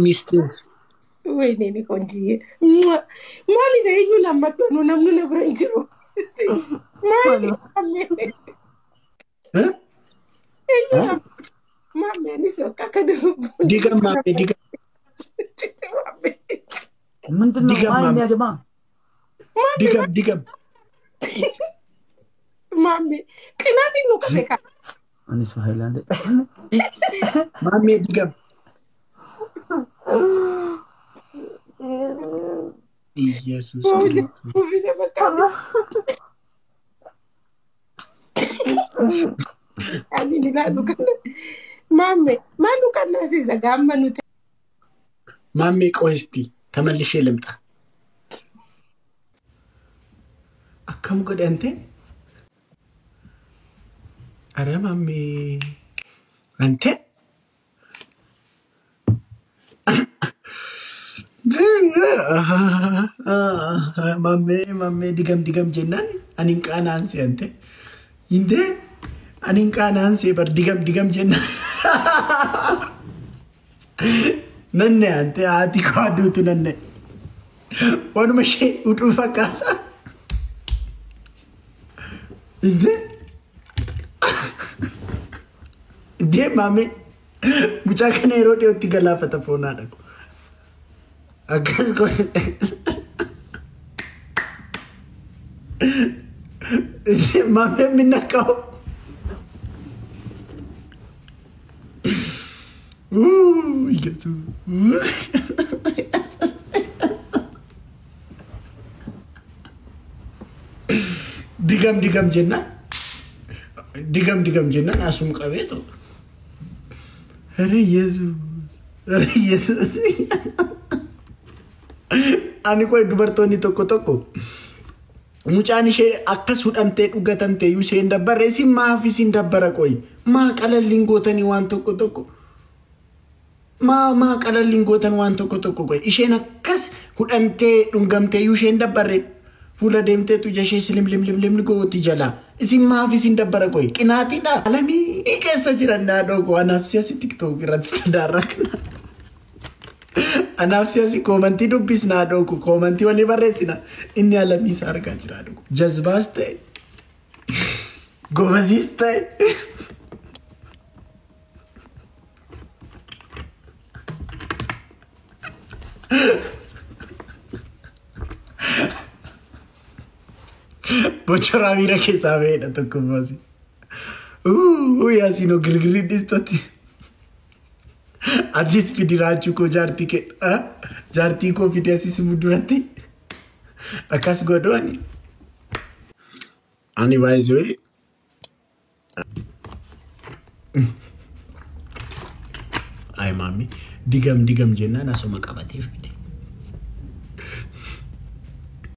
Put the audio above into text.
ሚስትስ ወይኔ እኔ ቆንጅዬ maali ga eenyu lammadhu anuu namni na bira hin jiru. Maali እ? eenyu maamme anis bakka akka ዲገም ማሜ ዲገም ምንድን ነው ዲገም ማን ማሜ ያጀማ ዲገም ዲገም maamme qinaatiin nu qabe kaa. እኔ ሰው ሃይላንድ ማሜ ዲገም ኢየሱስ ክርስቶስ Bufina bakka ani ni ilaalu kana maamme maal nu qannaasiisa gaamma nuti. ማሜ ቆይ እስቲ ተመልሼ ልምጣ። akkam godhe ante አረ ማሜ አንተ ማሜ ማሜ ድገም ድገም jennaan ani hin qaanaanse ante inde ani hin qaanaanse bar digam digam jennaan nanne ante haati koo aduutu nanne waanuma ishee hudhuu fakkaata inde indee maame mucaa kana yeroo dhiyootti galaafata foonaa dhaqu akkas godhe ማሜ የሚነካው ኢየሱስ ድገም ድገም jennaan ድገም ድገም jennaan asuma qabeetu ኧረ ኢየሱስ ኧረ ኢየሱስ ani qoy dubartoonni tokko tokko mucaan ishee akkas hudhamtee dhugatamtee iyyuu isheen dabbarre isin maaf isin dabbara qoy maa qalalliin gootanii waan tokko tokko maa maa qalalliin gootan waan tokko tokko qoy isheen akkas hudhamtee dhungamtee iyyuu isheen dabbarre fuula deemteetu ija ishee silimlimlimlim gooti jala isin maaf isin dabbara qoy qinaatiidha alamii keessa jiran naadhoo koo anaaf si'asi TikTok irratti tadaarrakna. Anaaf si'asi koomantii dubbisna haadhoo koo koomantii walii barreessina inni alamii isaa argaa jira haadhoo koo jazbaas ta'e gobaziis ta'e bocoraa miira keessaa ba'edha tokkummaas. Yaasiinoo girgirri dhiistoti. Atis fidi raachuu koo jaartii kee jaartii koo fidi asis duratti akkas godhu ani. Ani baay'isee ay maammi digam digam jennaan asuma qabatee fide.